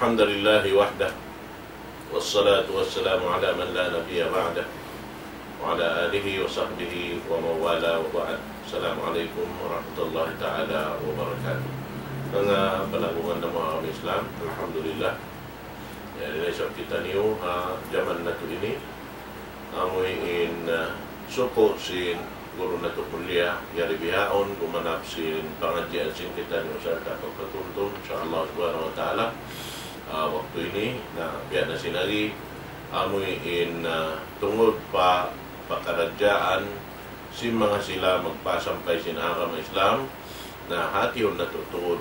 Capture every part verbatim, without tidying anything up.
الحمد لله وحده، والصلاة والسلام على من لا نبي بعده، وعلى آله وصحبه ومن والاه، وبعد. السلام عليكم ورحمة الله تعالى وبركاته. Manga palanggungan namu' ha agama Islam, alhamdulillah. Yari na isab kitaniyu ha jaman natu' ini, amu in, ah, suku' sin guru natu' mulia, yari bihaun gumanap sin pangadjian sin kitaniyu sarta' pagpatumtum, insya Allah subhanahu wa ta'ala. Ah, waktu ini, na, biya' na sin agi, amu in, ah, tungud pa pakaradjaan sin manga sila magpasampay sin agama Islam, na hatihun natu' tuud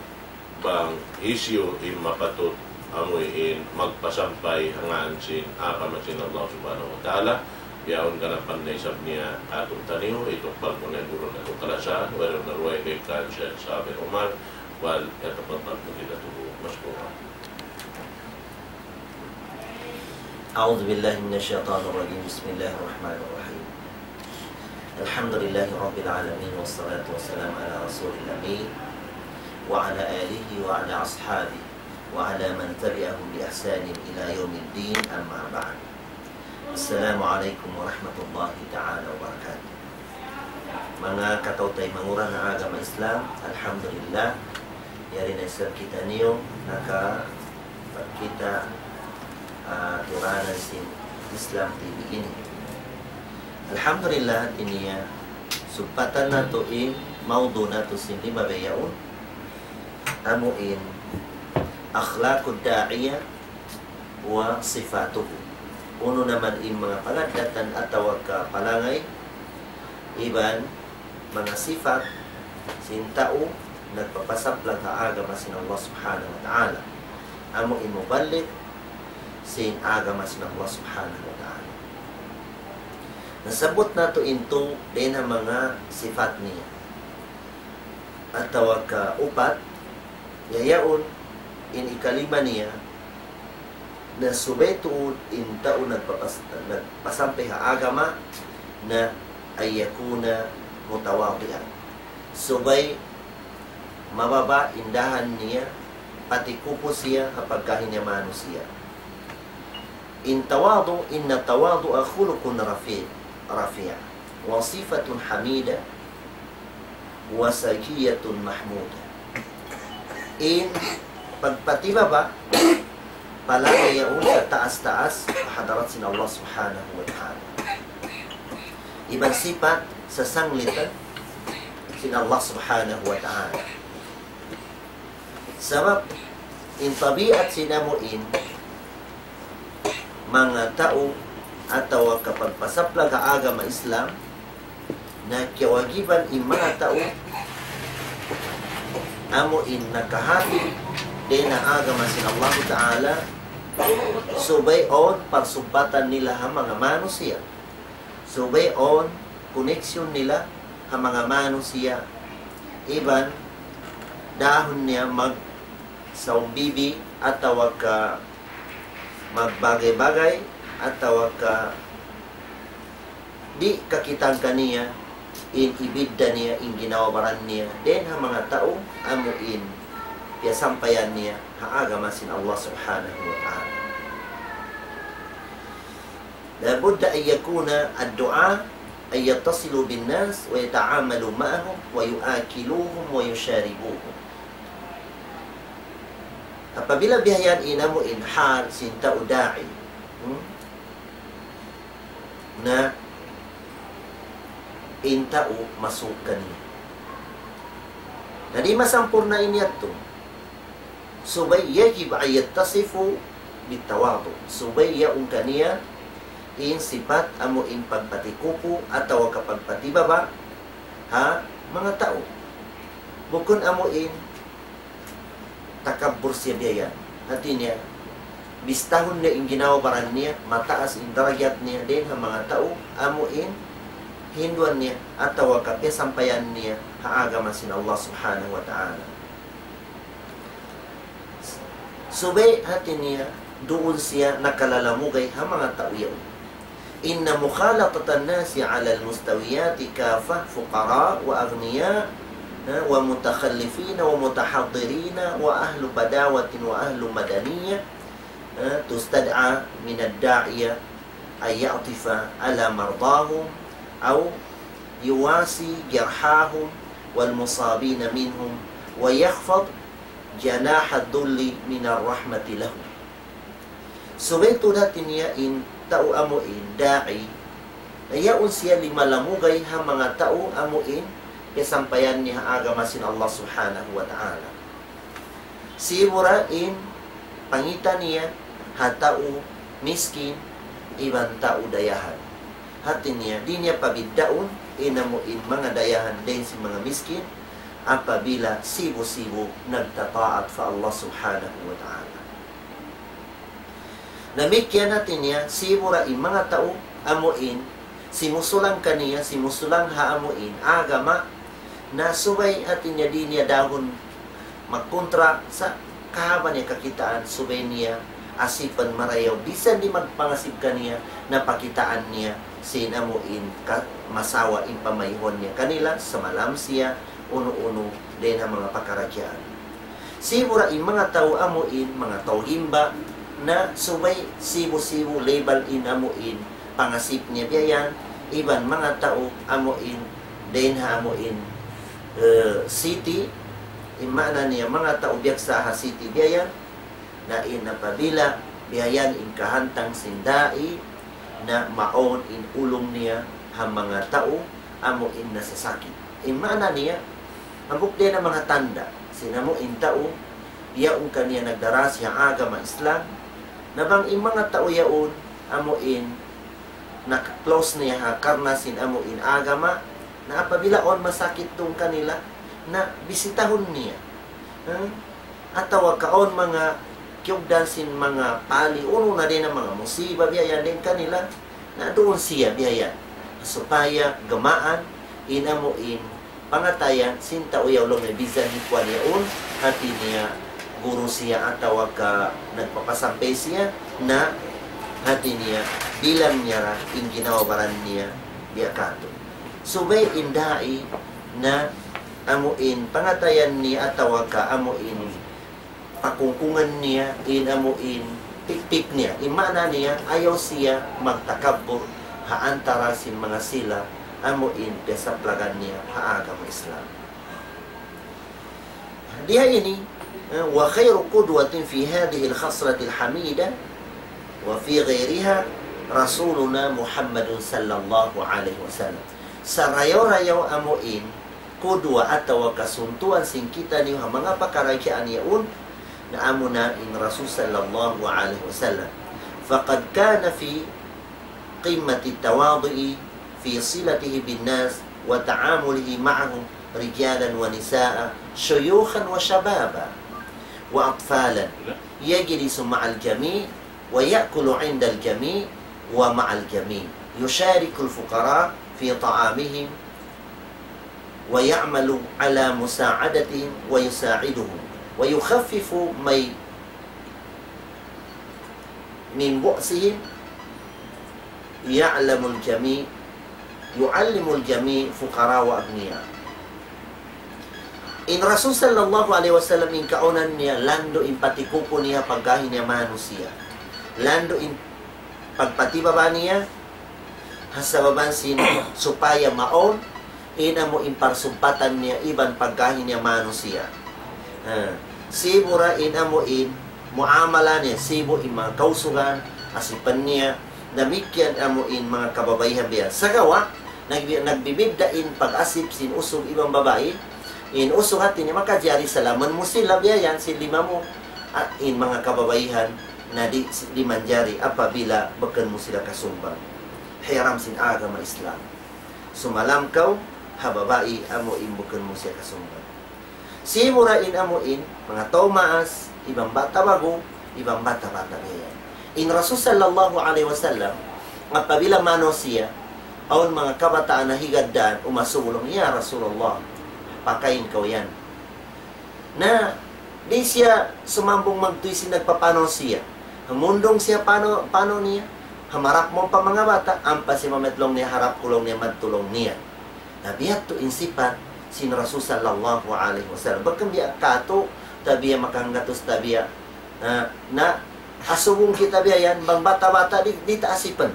bang hisiyu in mapatut amu in magpasampay ha ngan sin agama sin Allah subhanahu wa ta'ala. Bihaun ganapan na isab niya katān taniyu, itukbal ku na in guru natu' kalasa, wala' na dugaing kan Sheikh Sabir Umar, وليتفضل فضيلته مشكورا. أعوذ بالله من الشيطان الرجيم. بسم الله الرحمن الرحيم. الحمد لله رب العالمين، والصلاة والسلام على رسول الأمين، وعلى آله وعلى أصحابه وعلى من تبعهم بإحسان إلى يوم الدين، أما بعد. السلام عليكم ورحمة الله تعالى وبركاته. Manga kataymanghuran ha agama Islam, alhamdulillah, yari na isab kitaniyu nakapagkita', ah, tiranan sin Islam T V ini. Alhamdulillah, ini ya, sugpatan natu' in maudu' natu' sin lima bihaun, amu in أخلاق الداعية وصفاته. Unu na man in manga pangaddatan atawa ka palangay, iban manga sipat sin tau nagpapasaplag ha agama sin Allah Subhanahu wa Ta'ala. Amu in muballigh sin agama sin Allah Subhanahu wa Ta'ala. Nasabbut natu' in tū dayn ha manga sipat niya atawa ka upat, yaun in ikalima niya, na subay tuud in tau nagpapas-, nagpasampay ha agama na أن يكون متواضعا. Subay mababa' in dahan niya, patikupu siya ha pagkahi niya manusiya'. In tawadu', إن التواضع خلق رفيع، رفيع، وصفة حميدة، وزكية محمودة. In pagpatibaba', palangay yaun sa taas-taas ha hadarat sin Allah Subhanahu wa Ta'ala. Iban sipat sasanglitan sin Allah Subhanahu wa Ta'ala. Sabab in tabiat sin amu in manga tau atawa ka pagpasaplag ha agama Islam, na kiyawajiban in manga tau amu in nakahati dayn ha agama sin Allahu Ta'ala, subay awn parsubbatan nila ha manga manusiya'. Subay awn connection nila ha manga manusiya', iban dahun niya magsawbibi atawa ka magbagay-bagay atawa ka di' kakitaan kaniya in ibidda niya, in ginhawa-baran niya dayn ha manga tau amu in piyasampayan niya ha agama sin Allah Subhanahu wa Ta'ala. لا بد أن يكون الدعاة أن يتصلوا بالناس ويتعاملوا معهم ويآكلوهم ويشاربوهم. Apabila bihayan in amu in hal sin tau da'i, hmm? Na in tau masuuk kaniya. Na di' masampurna' in yadtu. Subay يجب أن يتصفوا بالتواضع. Subay yaun kaniya in sipat amu in pagpatikupu atawa ka pagpatibaba' ha manga tau. Bukun amu in takabbur siya biya' yan. Hati niya, bistahun niya in ginhawa-baran niya, mataas in darajat niya dayn ha manga tau, amu in hinduan niya atawa ka piyasampayan niya ha agama sin Allah Subhanahu wa Ta'ala. Subay hati niya, duun siya nakalalamugay ha manga tau yaun. إن مخالطة الناس على المستويات كافة فقراء وأغنياء ومتخلفين ومتحضرين وأهل بداوة وأهل مدنية تستدعى من الداعية أن يعطف على مرضاهم أو يواسي جرحاهم والمصابين منهم ويخفض جناح الذل من الرحمة لهم. Subay tuud hati niya in tau amu in da'i, na yaun siya limalamugay ha manga tau amu in piyasampayan niya ha agama sin Allah Subhanahu wa Ta'ala. Sibu' ra in pangita' niya ha tau miskin iban tau dayahan. Hati niya, di' niya pabiddaun in amu in manga dayahan dayn sin manga miskin, apabila sibu'-sibu' nagtataat pa Allah Subhanahu wa Ta'ala. Damikkiyan hati niya, sibu' ra in manga tau amu in simusulang kaniya, simusulang ha amu in agama, na subay hati niya di' niya dahun magkontra sa' kahaba' niya kakitaan, subay niya asipan marayaw, bisan di' magpangasip kaniya, na pakitaan niya sin amu in ka-, masawa in pamayhuan niya kanila, samalam siya, unu-unu, dayn ha manga pakaradjaan. Sibu' ra in manga tau amu in, manga tau gimba, na subay sibu'-sibu' level in amu in pangasip niya biya' yan, iban manga tau amu in, dayn ha amu in, eh, city, in maana niya manga tau biyaksa ha city biya' yan, na in apabila biya' yan in kahantang sin da'i, na mawn in ulung niya ha manga tau amu in nasasakit. In maana niya, hambuuk dayn ha manga tanda' sin amu in tau, yaun kaniya nagdarasi ha agama Islam, na bang in manga tau yaun amu in naka-close niya ha karna' sin amu in agama, na apabila awn masakit duun kanila, na bisitahun niya. Hmm? Atawa ka awn manga kiyugdan sin manga pali, unu na dayn ha manga musiba biya' yan dayn kanila, na duun siya biya' yan. Supaya gamaan in amu in pangatayan sin tau yaun, laung niya bisan hi kuwan yaun, hati niya guru siya atawa ka nagpapasampay siya, na hati niya bilang niya ra in ginhawa-baran niya biya' katu'. Subay in da'i na amu in pangatayan niya atawa ka amu in pakungkungan niya, in amu in pikpik niya. In maana niya, ayaw siya magtakabbur ha antara sin manga sila, amu in piyasaplagan niya ha agama Islam. Diha ini, eh, وخير قدوة في هذه الخصلة الحميدة وفي غيرها رسولنا محمد صلى الله عليه وسلم. Sarayaw-rayaw amu in qudwa atawa kasuntuan sin kitaniyu ha manga pakaradjaan yaun, na amuna in Rasul sallallahu alayhi wasallam. فقد كان في قمة التواضع في صلته بالناس وتعامله معهم رجالا ونساء شيوخا وشبابا وأطفالا يجلس مع الجميع ويأكل عند الجميع ومع الجميع يشارك الفقراء في طعامهم ويعمل على مساعدتهم ويساعدهم ويخفف مي-، من بؤسهم يعلم الجميع يعلم الجميع فقراء وأغنياء. In Rasul sallallahu alayhi wasallam in kaunan niya landu' in patikupu niya pagkahi niya manusiya'. Landu' in pagpatibaba niya ha sababan sin supaya mawn in amu in parsumpatan niya iban pagkahi niya manusiya'. Ha. Sibu' ra in amu in muamala niya, sibu' in manga kausugan, asipan niya, damikkiyan amu in manga kababaihan biya'. Sagawa', nagbi-, nagbibidda' in pag-asip sin usug iban babai, in usug hati niya makajari salaman mu sila biya' yan sin lima mu. A, in manga kababaihan, na di', di' manjari apabila bukun mu sila kasumbang. Hiram sin agama Islam. Sumalam kaw ha babai amu in bukun mu siya kasumbang. Sibu' ra in amu in, manga tau maas, iban bata' bagu, iban bata'-bata' biya' yan. In Rasul sallallahu alayhi wasallam, apabila manusiya', awn manga kabataan nahigaddaan, umasubu laung, "Ya Rasulullah, pakain kaw yan." Na, di' siya sumambung magtuy sin nagpapanaw siya. Hamundung siya panaw, panaw niya. Hamarap mawn pa manga bata', ampa siya mamayta' laung niya, harap ku laung niya, madtu laung niya. Na biya' tu in sipat sin Rasul sallallahu alayhi wasallam. Bang biya' katu', tabiya' makanggatus tabiya'. Ah, na, asubung kita biya' yan, bang bata'-bata' di', di' ta asipan.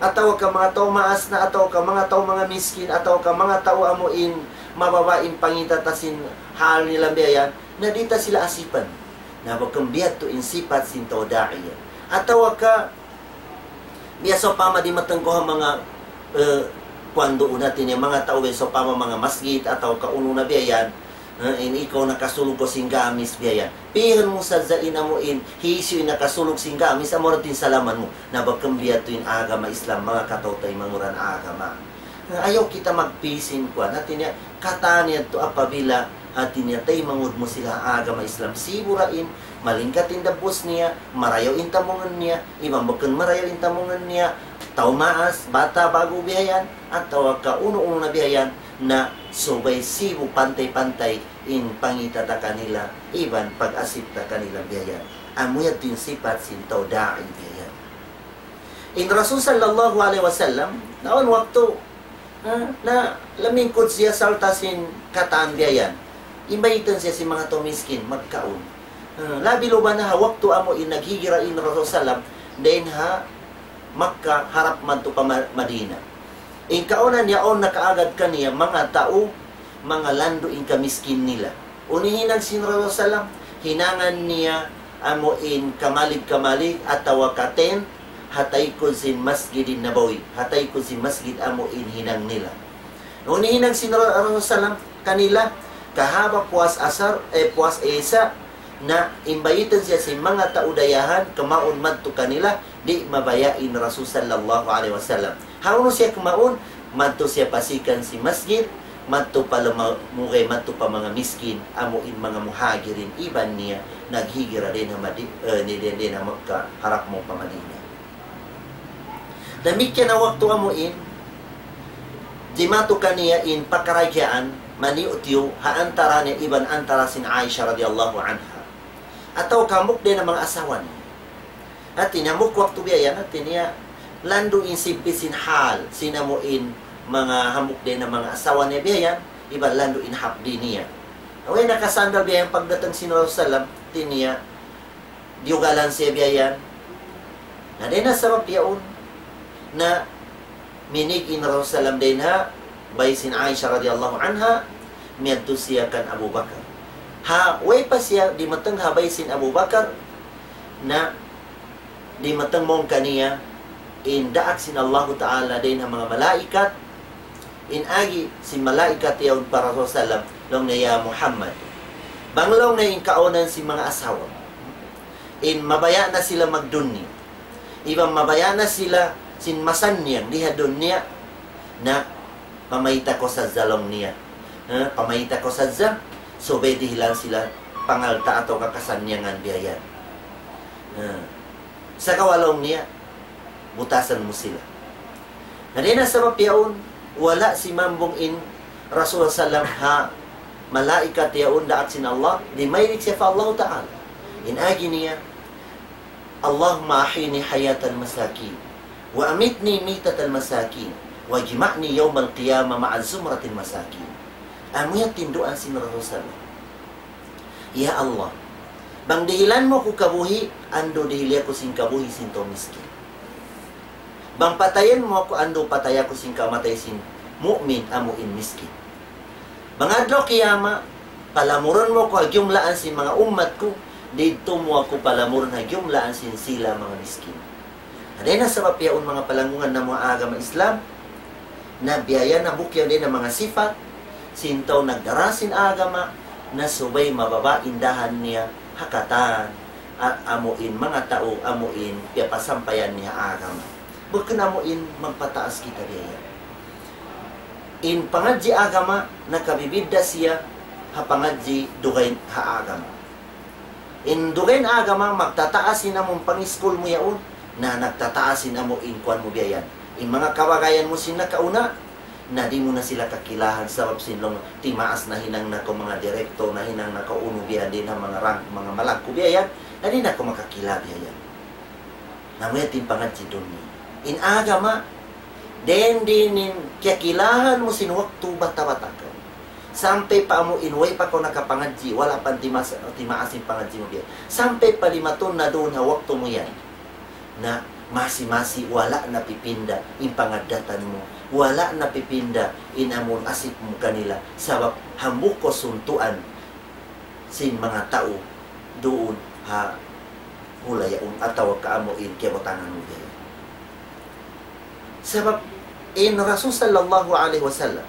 Atawa ka manga tau maas na, atawa ka manga tau manga miskin, atawa ka manga tau amu in mababa' in pangita ta sin hal nila biya' yan, na di' ta sila asipan. Na bang biya' tu in sipat sin tau da'i yan. Atawa ka, biya' sawpama dimatang kaw ha manga, eh, kuwan duun natin, in manga tau, biya' sawpama manga masjid, atawa ka unu na biya' yan, eh, in ikaw nakasulug kaw sin gamis biya' yan. Pihun mu sadja in amu in, hisiyu in nakasulug sin gamis, amu ra in salaman mu. Na bang biya' tu in agama Islam, manga kataw-taymanghuran agama. Na ayaw kita magpisin kuwan. Hati niya, katan yadtu apabila, hati niya, taymanghud mu sila agama Islam. Sibu' ra in, malingkat in dagbus niya, marayaw in tamungan niya, iban bukun marayaw in tamungan niya, tau maas, bata', ba'gu biya' yan, atawa ka unu-unu na biya' yan, na subay sibu' pantay-pantay in pangita ta kanila, iban pag-asip ta kanila biya' yan. Amu yadtu in sipat sin tau da'i biya' yan. In Rasul sallallahu alayhi wasallam, na awn waktu, ha, na lamingkud siya sarta' sin katan biya' yan. Imbaytun siya sin manga tau miskin, magkaun. Ha, labi luba na ha waktu amu in naghijra in Rasul sallam, dayn ha Makkah harap madtu pa Ma-, Madina. In kaunan yaun nakaagad kaniya manga tau, manga landu' in kamiskin nila. Unu in hinang sin Rasul sallam, hinangan niya amu in kamalig-kamalig atawa ka tent, ha taykud sin Masjidin Nabawi, ha taykud sin masjid amu in hinang nila. Unu in hinang sin Ra-, Rasul sallam kanila, kahaba' puas asar, eh, puas isa, na imbaytun siya sin manga tau dayahan, kumaun madtu kanila, di' mabaya' in Rasul sallallahu alayhi wasallam. Hawnu siya kumaun, madtu siya pa sikan sin masjid, madtu pa lama-, mugay madtu pa manga miskin, amu in manga muhajirin, iban niya, naghijra dayn ha Madi-, eh, ni-, dayn, dayn ha Makkah, harap mawn pa Madina. Damikkiyan ha waktu amu in, jimatu kaniya in pakaradjaan, maniyu-tiyu, ha antara niya iban antara sin Aisha radiyallahu anha. Atawa ka hambuuk dayn ha manga asawa niya. Hati niya hambuuk waktu biya' yan, hati niya landu' in simpis sin hal, sin amu in manga hambuuk dayn ha manga asawa niya biya' yan, iban landu' in hapdi niya. Way nakasandal biya' yan pagdatung sin Rasul sallam, hati niya, diyugalan siya biya' yan. Na dayn ha sabab yaun, na minig in Rasul sallam dayn ha bay sin Aisha radiyallahu anha, miyadtu siya kan Abu Bakar. Ha, way pa siya dimatung ha bay sin Abu Bakar, na dimatung mawn kaniya in daak sin Allahu Ta'ala dayn ha manga malaikat, in agi sin malaikat yaun pa Rasul sallam, laung niya, "Ya Muhammad, bang laung niya in kaunan sin manga asawa, in mabaya' na sila magdunya, iban mabaya' na sila sin masannyang di ha dunya, na pamayta kaw sadja laung niya. Ha, pamayta kaw sadja, subay dihilan sila pangalta' atawa ka kasannyangan biya' yan. Ha. Sagawa' laung niya, butasan mu sila." Na dayn ha sabab yaun, wala' simambung in Rasul sallam ha malaikat yaun daak sin Allah, dimayrik siya pa Allahu Ta'ala. In agi niya, "اللهم أحيني حياة المساكين، وأمتني ميتة المساكين، واجمعني يوم القيامة مع زمرة المساكين." Amu yan in duwaa sin Rasul sallam. "Ya Allah, bang dihilan mu aku kabuhi', andu' dihili aku sin kabuhi' sin tau miskin. Bang patayan mu aku, andu' patay aku sin kamatay sin mu'min amu in miskin. Bang adlaw kiyamat, palamurun mu aku ha jumlaan sin manga ummat ku, didtu mu aku palamurun ha jumlaan sin sila manga miskin." Dayn ha sabab yaun manga palanggungan namu' agama Islam, na biya' yan na bukun dayn ha manga sipat sin tau nagdara sin agama, na subay mababa' in dahan niya ha katan, a-, amu in manga tau, amu in piyapasampayan niya agama. Bukun amu in magpataas kita biya' yan. In pangadji' agama, nakabibidda' siya ha pangadji' dugaing ha agama. In dugaing agama, magtataas in amu in pangiskul mu yaun, na nagtataas in amu in kuwan mu biya' yan. In manga kabagayan mu sin nakauna, na di' mu na sila kakilahan, sabab sin laung, timaas na hinang na kaw manga direktor, na hinang na kaw unu biya' yan, dayn ha manga rank, manga malaggu' biya' yan, na di' na kaw makakila biya' yan. Na amu yan in pangadji' dunya. In agama, dayn di' in kiyakilahan mu sin waktu bata'-bata' kaw. Sampay pa amu in way pa kaw nakapangadji', wala' pa timaas, timaas in pangadji' mu biya'. Sampay pa limatun na duun ha waktu mu yan. Na masi-masi wala' na pipinda in pangaddatan mu. Wala' na pipinda in amun asip mu kanila. Sabab hambuuk kaw suntuan sin manga tau duun ha hula' yaun atawa ka amu in kiyabutangan mu biya' yan. Sabab in Rasul sallallahu alayhi wasallam,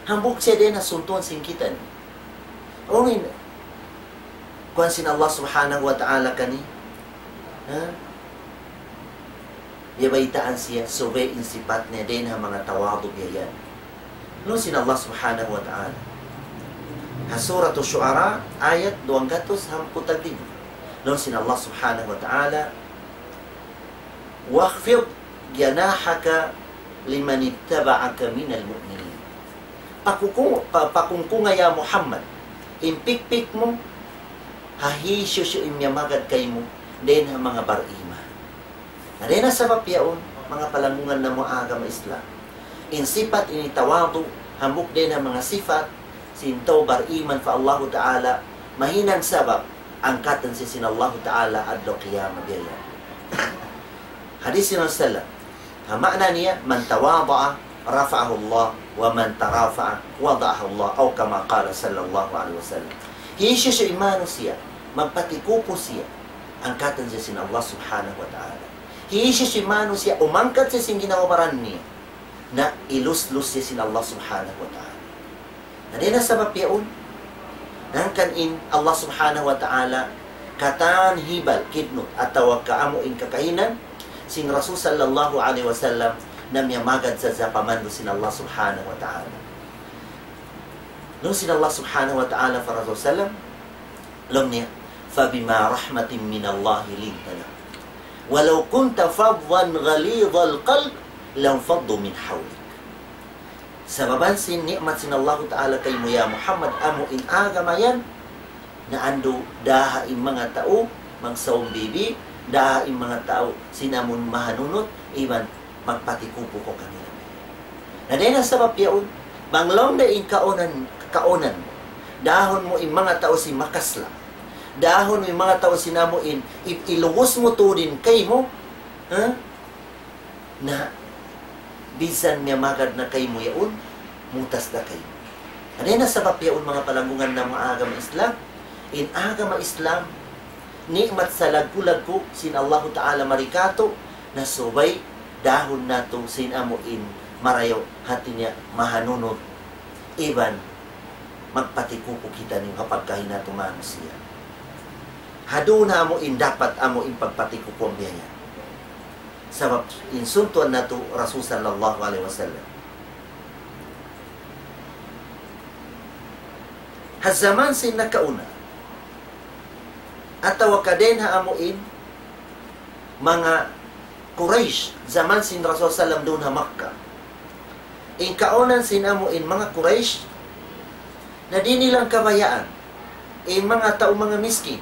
hambuuk siya dayn ha suntuan sin kitaniyu. Unu in kuwan sin Allah subhanahu wa ta'ala kaniya? Ha? Biya' baytaan siya, subay in sipat niya dayn ha manga tawadu' biya' yan. Laung sin Allah subhanahu wa ta'ala. Ha Surat Shu'ara, ayat duwanggatus hangpu' taglim. Laung sin Allah subhanahu wa ta'ala, واخفض جناحك لمن اتبعك من المؤمنين. Pakuku-, pa-, pakungkunga ya Muhammad, in pikpik mu, ha hisiyu-siyu in miyamagad kaymu, dayn ha manga bar-iman. Na dayn ha sabab yaun, manga palanggungan namu' agama Islam. In sipat ini tawadu', hambuuk dayn ha manga sipat, sin tau bar-iman pa Allahu Ta'ala, mahinang sabab, angkatan siya sin Allahu Ta'ala adlaw qiyamah biya' yan. Hadis sin Rasulullah, ha ma'na niya, من تواضع رفعه الله ومن ترافع وضعه الله، أو كما قال صلى الله عليه وسلم. Hisiyu-siyu in manusiya', magpatikupu siya, angkatan siya sin Allah subhanahu wa ta'ala. Hisiyu-siyu in manusiya', umangkat siya sin ginhawa-baran niya, na iluslus siya sin Allah subhanahu wa ta'ala. Na dayn ha sabab yaun, hangkan in Allah subhanahu wa ta'ala, katan hibal kidnut atawa ka amu in kakahinang sin Rasul sallallahu alayhi wasallam, na miyamagad sadja pa mandu' sin Allah subhanahu wa ta'ala. Laung sin Allah subhanahu wa ta'ala pa Rasul sallam, laung niya, فبما رحمة من الله لنت لهم ولو كنت فظا غليظ القلب لانفضوا من حولك. Sababan sin ni'mat sin Allahu Ta'ala kaymu ya Muhammad, amu in agama yan, na andu' daha in manga tau magsawm bibi, daha in manga tau sin amun mahanunut, iban magpatikupu kaw kanila. Na dayn ha sabab yaun, bang laung da in kaunan, kaunan, dahun mu in manga tau sin makasla', dahun mu in manga tau sin amu in, i-, ilugus mu tuud in kaymu, ha? Na, bisan miyamagad na kaymu yaun, mutas da kaymu. Na dayn ha sabab yaun manga palanggungan namu' agama Islam, in agama Islam, ni'mat salaggu'-laggu' sin Allahu Ta'ala mari kātu', na subay dahun natu' sin amu in marayaw, hati niya mahanunut, iban magpatikupu kitaniyu ha pagkahi natu' manusiya'. Ha duun amu in dapat amu in pagpatikupu biya' yan. Sabab in suntuan natu' Rasul sallallahu alayhi wasallam. Ha jaman sin nakauna, atawa ka dayn ha amu in manga Quraysh, jaman sin Rasul sallam duun ha Makkah. In kaunan sin amu in manga Quraysh, na di' nila kabayaan in manga tau manga miskin.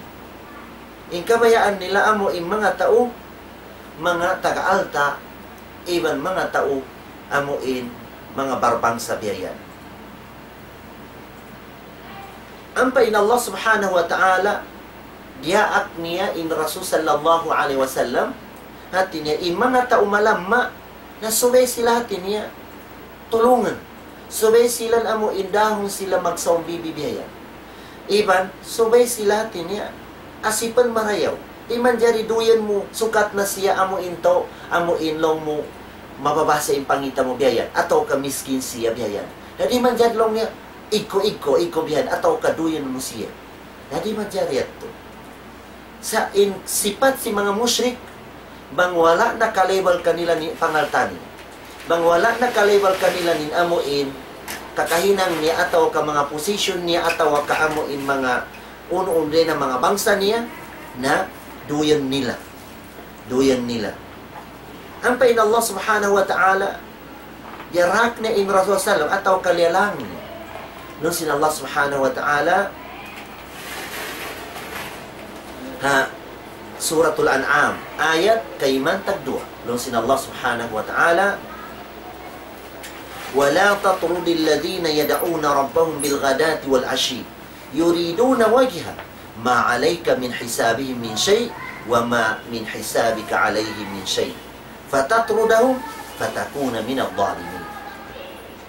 In kabayaan nila amu in manga tau manga taga-alta', iban manga tau amu in manga barbangsa biya' yan. Ampa in Allah subhanahu wa ta'ala, diyaak niya in Rasul sallallahu alayhi wasallam, hati niya, in manga tau malamma, na subay sila hati niya tulungan. Subay sila amu in dahun sila magsawm bibi biya' yan. Iban, subay sila hati niya asipan marayaw. Di' manjari duyan mu, sukat na siya amu in tau, amu in laung mu, mababa sa in pangita' mu biya' yan, atawa ka miskin siya biya' yan. Na di' manjari laung niya, igko, igko, igko biya' yan, atawa ka duyan mu siya. Na di' manjari yadtu. Sa' in sipat sin manga mushrik, bang wala' na ka-level kanila in pangalta' niya, bang wala' na ka-level kanila in amu in kakahinang niya atawa ka manga position niya atawa ka amu in manga unu-unu na manga bangsa niya, na duyan nila. Duyan nila. Ampa in Allah subhanahu wa ta'ala, diyaak niya in Rasul sallam atawa ka liyalang niya. Laung sin Allah subhanahu wa ta'ala, ha Suratul An'am, ayat kayman tagduwa. Laung sin Allah subhanahu wa ta'ala, ولا تطرد الذين يدعون ربهم بالغداة والعشي يريدون وجهه ما عليك من حسابهم من شيء وما من حسابك عليهم من شيء فتطردهم فتكون من الظالمين.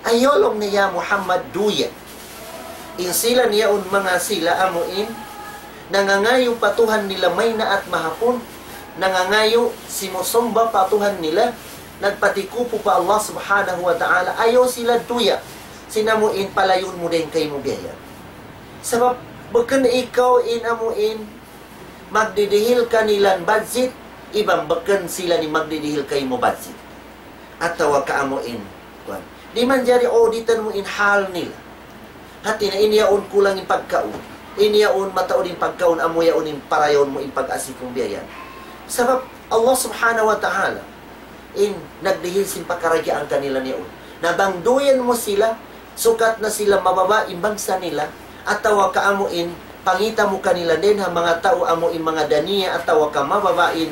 Ayaw laung niya ya Muhammad duya in sila niyaun manga sila amu in nangangayu' pa Tuhan nila maynaat mahapun, nangangayu' simusumba pa Tuhan nila, nagpatikupu pa Allah Subhanahu wa Ta'ala, ayaw sila duya sin amu in palayun mu dayn kaymu biya' yan. Sabab bukun ikaw in amu in magdidihil kanila budget, iban bukun sila in magdidihil kaymu budget. Atawa ka amu in, kuwan. Di' manjari auditan mu in hal nila. Hati niya in yaun kulang in pagkaun. In yaun mataud in pagkaun, amu yaun in parayaw mu in pag-asik mu biya' yan. Sabab Allah Subhanahu wa Ta'ala in nagdihil sin pakaradjaan kanila niyaun. Na bang duyan mu sila, sukat na sila mababa' in bangsa nila, atawa ka amu in pangita' mu kanila dayn ha manga tau amu in manga daniya atawa ka mababa' in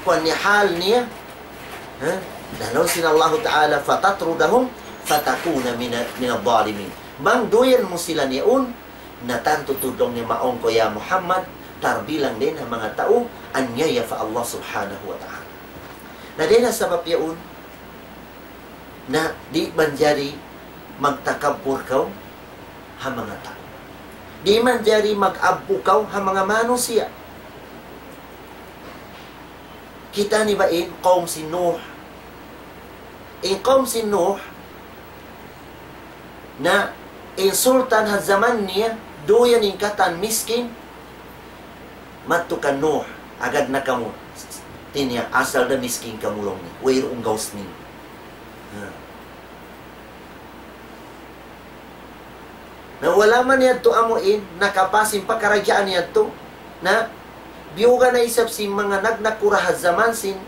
kuwan niya hal niya. Ha? Na laung sin Allahu Ta'ala, فتطردهم فتكون من، من الظالمين. Bang duyan mu sila niyaun, na tantu tuud laung niya mawn kaw ya Muhammad, tarbilang dayn ha manga tau anyaya pa Allah Subhanahu wa Ta'ala. Na dayn ha sabab yaun, na di' manjari magtakabbur kaw ha manga tau. Di' manjari mag-abbu kaw ha manga manusiya'. Kita' niyu ba in kawm sin Nuh? In kawm sin Nuh, na in sultan ha jaman niya, duyan in katan miskin, madtu kan Nuh, agad na kamu. Hati niya, asal da miskin kamu laung niya. Wayruun gaus niyu. Ha. Na wala' man yadtu amu in, nakapas in pakaradjaan yadtu. Na, biyugan na isab sin manga nagnakura' ha jaman sin,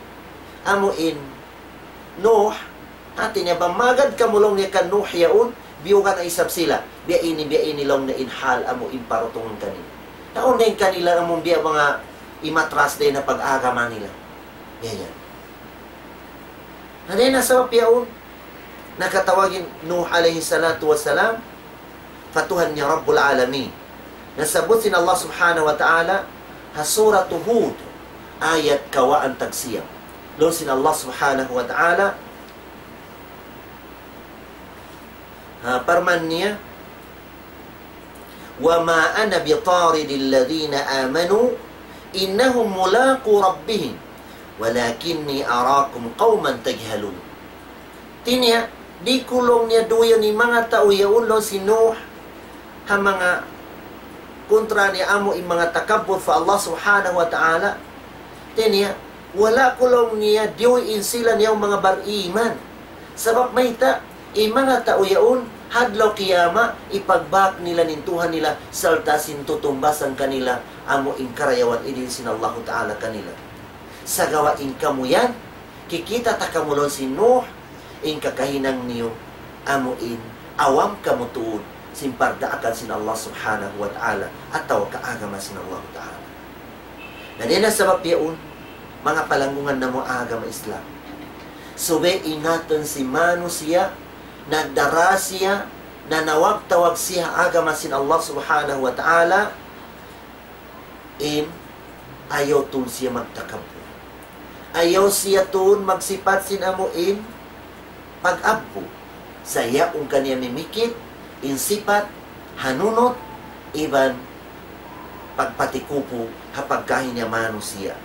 amu in, Nuh, hati niya bang magad kamu laung niya kan Nuh yaun, biyugan na isab sila. Biya' ini, biya' ini laung niya in hal amu in parutungan kaniyu. Na unu in kanila amu biya' manga imatras dayn ha pag-agama nila. Biya' yan. Na dayn ha sabab yaun, nakatawag in Nuh alayhi salatu wassalam pa Tuhan niya Rabbul Alamin. Nasabbut sin Allah Subhanahu wa Ta'ala ha Suratu Hud, ayat kawhaan tag siyam. Laung sin Allah Subhanahu wa Ta'ala, ha, parman niya, وما أنا بطارد الذين آمنوا إنهم ملاقو ربهم ولكني أراكم قوما تجهلون. Hati niya, di' ku laung niya duyan in manga tau yaun laung sin Nuh, ha manga kontra niya amu in manga takabbur pa Allah Subhanahu wa Ta'ala. Hati niya, wala' ku laung niya diyuy in sila niya manga bariman. Sabab mayta', in manga tau yaun, ha adlaw qiyamah, ipagbak nila in Tuhan nila, sarta' sin tutumbasan kanila, amu in karayawan idin sin Allahu Ta'ala kanila. Sagawa' in kamu yan, kikita' ta kamu laung sin Nuh, in kakahinang niyu, amu in, awam kamu tuud, sin pardaakan sin Allah Subhanahu wa Ta'ala, atawa ka agama sin Allah Ta'ala. Na dayn ha sabab yaun, manga palanggungan namu' agama Islam. Subay ingatun sin manusiya', nagdara siya, nanawag-tawag siya agama sin Allah Subhanahu wa Ta'ala, in ayaw tuud siya magtakabbur. Ayaw siya tuud magsipat sin amu in pag-abbu. Sa' yaun kaniya mimikit, in sipat, hanunut, iban pagpatikupu, ha pagkahi niya manusiya'.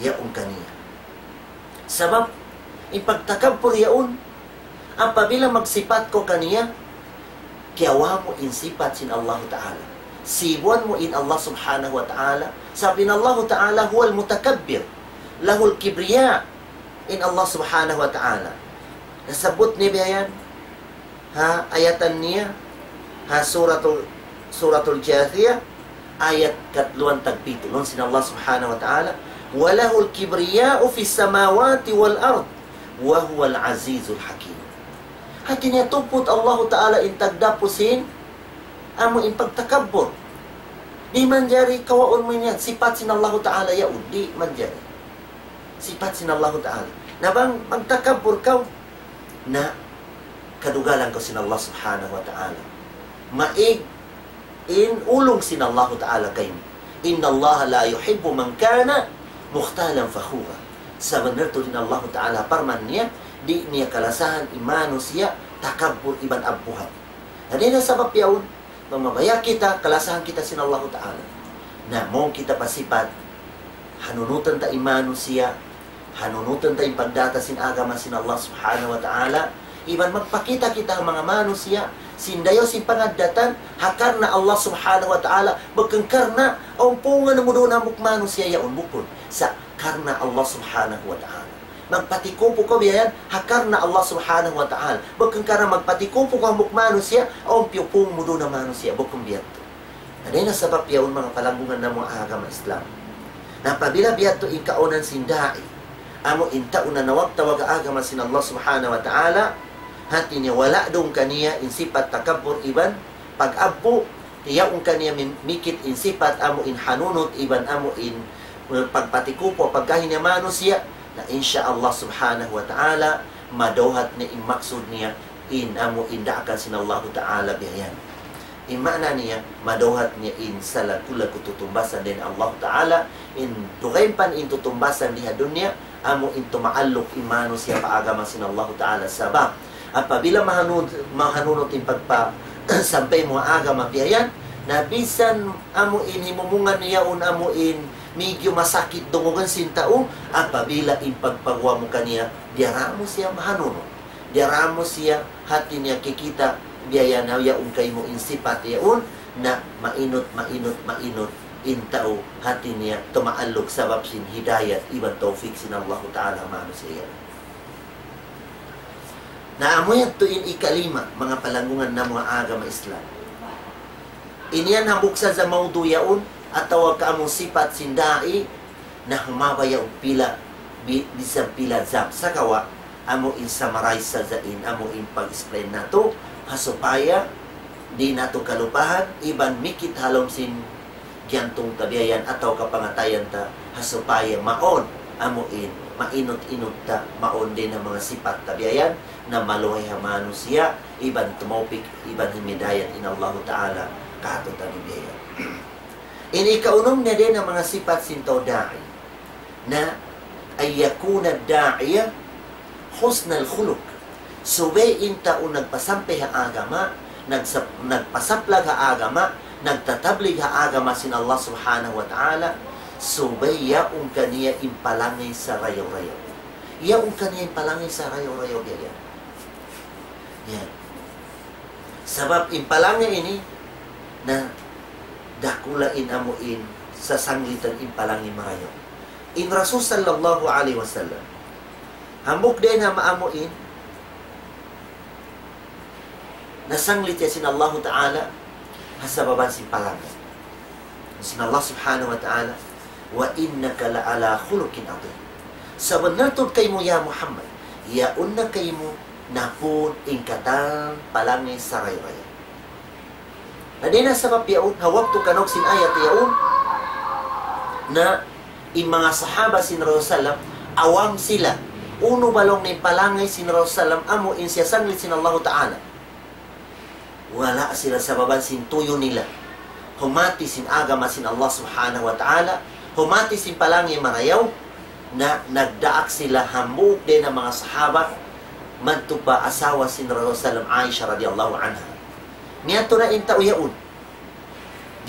Yaun kaniya. Sabab, in pagtakabbur yaun, apabila magsipat kaw kaniya, kiyawa' mu in sipat sin Allahu Ta'ala. Sibuan mu in Allah Subhanahu wa Ta'ala. Sabab in Allahu Ta'ala هو المتكبر. له الكبرياء. In Allah Subhanahu wa Ta'ala. Nasabbut niya biya' yan. Ha, ayatan niya. Ha, Suratul, Suratul Jathiyah. Ayat katluan tagpitu. Laung sin Allah Subhanahu wa Ta'ala, وله الكبرياء في السماوات والأرض وهو العزيز الحكيم. Hati niya tuput Allahu Ta'ala in tagdapu sin amu in pagtakabbur. Di' manjari kawaun mu yan, sipat sin Allahu Ta'ala yaun, di' manjari. Sipat sin Allahu Ta'ala. Na bang magtakabbur kaw, na kadugalan kaw sin Allah Subhanahu wa Ta'ala. Maig in ulung sin Allah Ta'ala kaymu. إن الله لا يحب من كان مختالا فخورا. Sabunnal tuud in Allah Ta'ala parman niya, di' niya kalasahan in manusiya' takabbur iban abbuhan. Na dayn ha sabab yaun, mabaya' kita, kalasahan kita sin Allah Ta'ala. Na mawn kita pa sipat, hanunutun ta in manusiya', hanunutun ta in pagdaak sin agama sin Allah Subhanahu wa Ta'ala, iban magpakita kita ha manga manusiya', sin dayaw sin pangaddatan, ha karna' Allah Subhanahu wa Ta'ala, bukun karna' awn pungan mu duun hambuuk manusiya' yaun, bukun. Sa' karna' Allah Subhanahu wa Ta'ala. Magpatikupu kaw biya' yan, ha karna' Allah Subhanahu wa Ta'ala. Bukun karna' magpatikupu kaw hambuuk manusiya', awn piyupung mu duun na manusiya', bukun biya' yadtu. Na dayn ha sabab yaun manga palanggungan namu' agama Islam. Na apabila biya' yadtu in kaawnan sin da'i, amu in tau nanawag-tawag ha agama sin Allah Subhanahu wa Ta'ala, hati niya wala' duun kaniya in sipat takabbur iban pag-abbu, yaun kaniya mim-, mikit in sipat amu in hanunut iban amu in, eh, pagpatikupu, pagkahi niya manusiya', na insya Allah Subhanahu wa Ta'ala, madawhat niya in maksud niya, in amu in daakan sin Allahu Ta'ala biya' yan. In maana niya, madawhat niya in salaggu'-laggu' tutumbasan dayn ha Allahu Ta'ala, in dugaing pa in tutumbasan di ha dunya, amu in tumaalluk in manusiya' pa agama sin Allahu Ta'ala. Sabab, apabila mahanud-, mahanunut in pagpa-, sampay mu agama biya' yan, na bisan amu in himumungan niya yaun amu in medyo masakit dungugan sin tau, apabila in pagpaguwa' mu kaniya, diyara mu siya mahanunut. Diyara mu siya hati niya kikita', biya' yan na yaun kaymu in sipat yaun, na mainut, mainut, mainut in tau hati niya tumaalluk sabab sin hidayat iban tawfik sin Allahu Ta'ala manusiya'. Na amu yadtu in ikalima, manga palanggungan namu' agama Islam. Ini yan hambuuk sadja mawdu' yaun, atawa ka amu sipat sin da'i, na humaba yaun pila, bi-, bisan pila jam. Sagawa', amu in summarize sadja in, amu in pag-explain natu', ha supaya di' natu' kalupahan, iban mikit ha lawm sin giyantung ta biya' yan atawa kapangatayan ta, ha supaya mawn, amu in, mainut-inut ta, mawn dayn ha manga sipat ta biya' yan, na maluhay ha manusiya', iban tumawpik, iban himidayat in Allahu Ta'ala, kātu'niyu biya' yan. In ikaunum niya dayn ha manga sipat sin tau da'i. Na, أن يكون الداعي حسن الخلق. Subay in tau nagpasampay ha agama, nagsap-, nagpasaplag ha agama, nagtatablig ha agama sin Allah Subhanahu wa Ta'ala, subay yaun kaniya in palangay sarayaw-rayaw. Yaun kaniya in palangay sarayaw-rayaw biya' yan. Yan. Sabab in palangay ini, na dakula' in amu in sasanglitan in palangay marayaw. In Rasul sallallahu alayhi wasallam, hambuuk dayn ha maamu in, nasanglit siya sin Allahu Ta'ala, ha sababan sin palangay. Sin Allah Subhanahu wa Ta'ala, وإنك لعلى خلق عظيم. Sabunnal tuud kaymu ya Muhammad, yaun na kaymu napun in katan palangay sarayaw-rayaw. Na dayn ha sabab yaun, ha waktu kanaug sin ayat yaun, na in manga sahaba sin Rasul sallam, awam sila, unu ba laung niya in palangay sin Rasul sallam, amu in siyasanglit sin Allahu Ta'ala. Wala' sila sababan sin tuyu' nila humati sin agama sin Allah Subhanahu wa Ta'ala, humati sin palangay marayaw, na nagdaak sila hambuuk dayn ha manga sahaba, madtu pa asawa sin Rasul sallam, Aisha radiyallahu anha. Miyadtu na in tau yaun.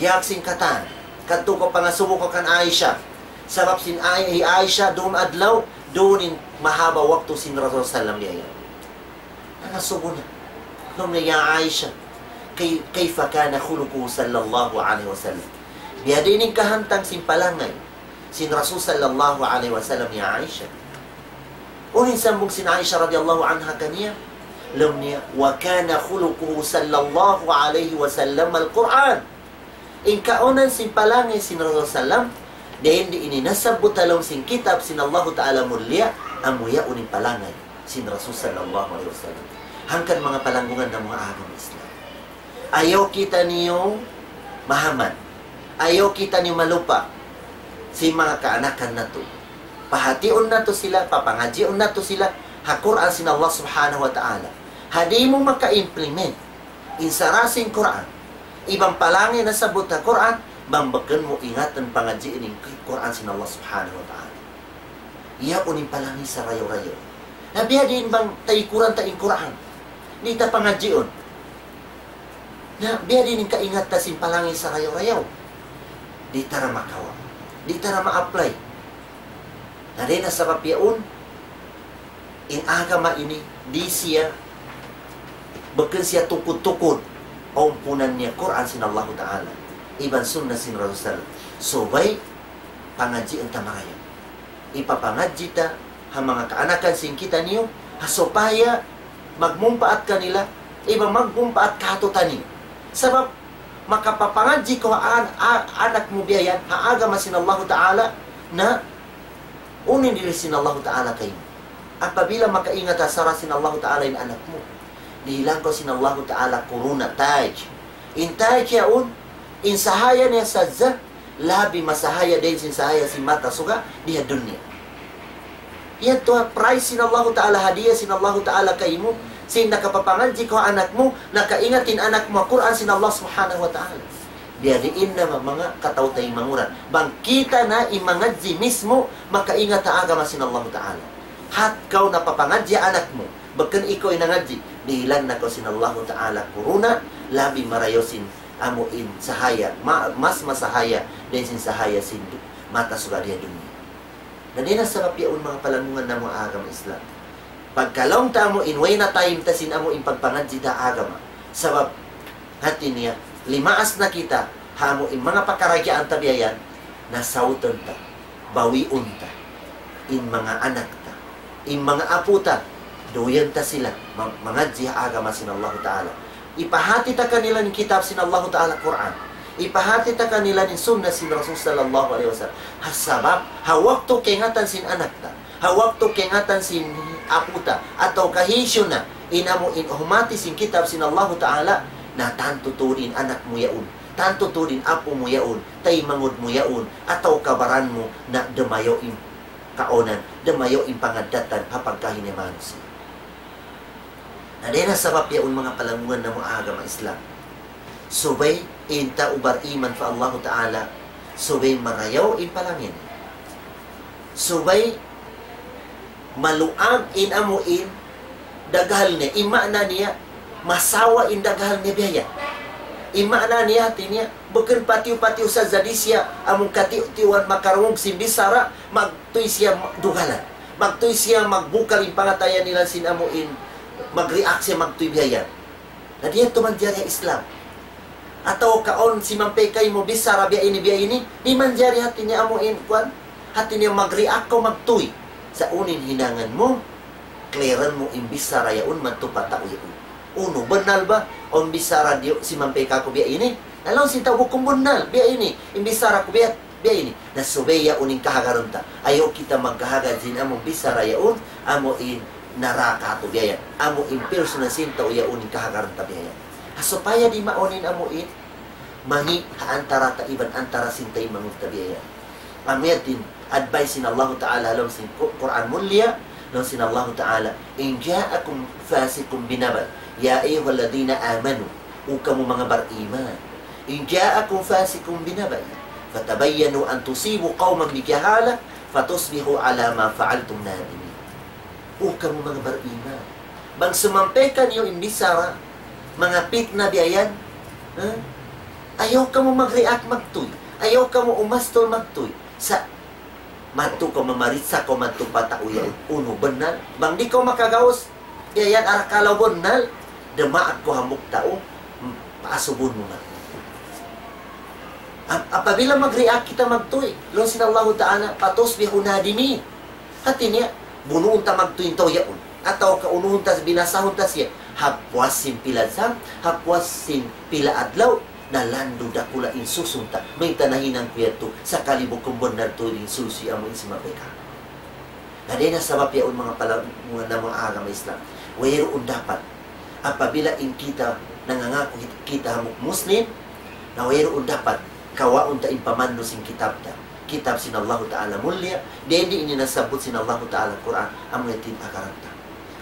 Diyaak sin katan. Kadtu kaw pangasubu kaw kan Aisha. Sabab sin Ai-, hi Aisha duun adlaw, duun in mahaba' waktu sin Rasul sallam biya' yan. Nangasubu na. Laung niya, "Ya Aisha, kay-, كيف كان خلقه صلى الله عليه وسلم؟" Biyadiin in kahantang sin palangay sin Rasul sallallahu alayhi wasallam, ya Aisha. Unu in sambung sin Aisha radiyallahu anha kaniya? Laung niya, "وكان خلقه صلى الله عليه وسلم القرآن." In kaunan sin palangay sin Rasul sallam, dayn di ini nasabbut ha lawm sin kitab sin Allahu Ta'ala mulia, amu yaun in palangay sin Rasul sallallahu alayhi wasallam. Hangkan manga palanggungan namu' ha agama Islam. Ayaw kitaniyu mahamad. Ayaw kitaniyu malupa sin manga kaanakan natu'. Pahatiun natu' sila, papangadjiun natu' sila ha Qur'an sin Allah Subhanahu wa Ta'ala. Ha di' mu maka-implement in sara sin Qur'an iban palangi nasabbut ha Qur'an, bang bukun mu ingatan pangadjian in Qur'an sin Allah Subhanahu wa Ta'ala. Yaun in palangi sarayaw-rayaw. Na biya' diin bang taykuran ta in Qur'an, di' ta pangadjiun. Na biya' diin in kaingat ta sin palangi sarayaw-rayaw. Di' ta na makawa'. Di' ta na ma-apply. Na dayn ha sabab yaun, in agama ini, di' siya, bukun siya tukud-tukud, ampunan niya Qur'an sin Allahu Ta'ala, iban sunnah sin Rasul sallallahu alayhi wasallam. Subay pangadjian ta marayaw. Ipapangadji ta ha manga kaanakan sin kitaniyu, ha supaya magmumpaat kanila, iban magmumpaat kātu'niyu. Sabab, makapapangadji kaw ha an-, a-, anak mu biya' yan, ha agama sin Allahu Ta'ala, na unu in dihil sin Allahu Ta'ala kaymu. Apabila makaingat ha sara' sin Allahu Ta'ala in anak mu, dihilan kaw sin Allahu Ta'ala kuruna, taj. In taj yaun, in sahaya niya sadja, labi masahaya dayn sin sahaya sin mata suga di ha dunya. Yadtu ha prize sin Allahu Ta'ala, hadiya sin Allahu Ta'ala kaymu, sin nakapapangadji kaw ha anak mu, nakaingat in anak mu ha Qur'an sin Allah Subhanahu wa Ta'ala. Biya' diin na ma-, manga kataw-taymanghuran. Bang kita na in mangadji mismu, makaingat ha agama sin Allahu Ta'ala. Hat kaw napapangadji ha anak mu, bukun ikaw in nangadji, dihilan na kaw sin Allahu Ta'ala kuruna, labi marayaw sin amu in sahaya, ma-, mas masahaya dayn sin sahaya sin du-, mata suga di ha dunya. Na dayn ha sabab yaun manga palanggungan namu' agama Islam. Pagkalaung ta amu in way na time ta sin amu in pagpangadji ta agama. Sabab hati niya, limaas na kita, ha amu in manga pakaradjaan ta biya' yan, na sautun ta, bawiun ta, in manga anak ta, in manga apu' ta, duyan ta sila, ma-, mangadji ha agama sin Allahu Ta'ala. Ipahāti ta kanila in kitab sin Allahu Ta'ala Qur'an. Ipahāti ta kanila in sunnah sin Rasul sallallahu alayhi wasallam. Ha sabab, ha waktu kaingatan sin anak ta, ha waktu kaingatan sin apu' ta, atawa kahisiyu na, in amu in humāti sin kitab sin Allahu Ta'ala, na tantu tuud in anak mu yaun, tantu tuud in apu' mu yaun, taymanghud mu yaun, atawa kabaran mu, na dumayaw in kaawnan, dumayaw in pangaddatan, ha pagkahi niya manusiya'. Na dayn ha sabab yaun manga palanggungan namu' agama Islam. Subay in tau bariman pa Allahu Ta'ala, subay marayaw in palangi niya. Subay maluag in amu in daghal niya, in maana niya, masawa in daghal niya biya' yan. In maana niya, hati niya, bukun patiyu-patiyu sadja di' siya, amu in katiyu-tiyuan makarungug sin bichara, magtuy siya ma-, dugalan. Magtuy siya magbukal in pangatayan nila sin amu in, mag-react siya magtuy biya' yan. Na di' yadtu manjari ha Islam. Atawa kaun simampay kaymu bichara biya' ini, biya' ini, di' manjari, hati niya amu in, kuwan, hati niya mag-react kaw magtuy. Sa' unu in hinangun mu, clearan mu in bichara yaun madtu pa tau yaun. Unu, bunnal ba? Awn bichara di' simampay kāku' biya' ini. Na laung sin tau bukun bunnal, biya' ini. In bichara ku biya', biya' ini. Na subay yaun in kahagaran ta. Ayaw kita magkahagad sin amu in bichara yaun, amu in nara kātu' biya' yan. Amu in personal sin tau yaun in kahagaran ta biya' yan. Ha supaya di' mawn in amu in mangi' ha antara ta iban antara sin taymanghud ta biya' yan. Amu yadtu in advice sin Allahu Ta'ala ha lawm sin Qu-, Qur'an mulia, laung sin Allahu Ta'ala, إن جاءكم فاسق بنبإ يا أيها الذين آمنوا, O kamu manga bariman. إن جاءكم فاسق بنبإ فتبينوا أن تصيبوا قوما بجهالة فتصبحوا على ما فعلتم نادمين. O kamu manga bariman. Bang sumampay kaniyu in bichara, manga pitna biya' yan, ha? Ayaw kamu mag-react magtuy. Ayaw kamu umastul magtuy. Sa' madtu kaw mamaritsa kaw madtu pa tau yan. Unu, bunnal? Bang di' kaw makagaus, biya' yan arakala' bunnal, dumaak kaw hambuuk tau, hmm, paasubun mu na. Ap-, apabila mag-react kita magtuy, laung sin Allahu Ta'ala, فتصبحوا نادمين. Hati niya, bunuun ta magtuy in tau yaun. Atawa kaunuhun ta, binasahun ta siya. Ha puas sin pila jam, ha puas sin pila adlaw, na landu' dakula' in susun ta. Mayta' nahinang ku yadtu, sakali bukun bunnal tuud in susu amu in simampay kāku'. Na dayn ha sabab yaun manga pala-, manga namu' agama Islam. Wayruun dapat. Apabila in kita nangangaku hit-, kita hambuuk Muslim, na wayruun dapat kawaun ta in pamandu' sin kitab ta. Kitab sin Allahu Ta'ala mulia, dayn di ini nasabbut sin Allahu Ta'ala Qur'an, amu yadtu in agaran ta.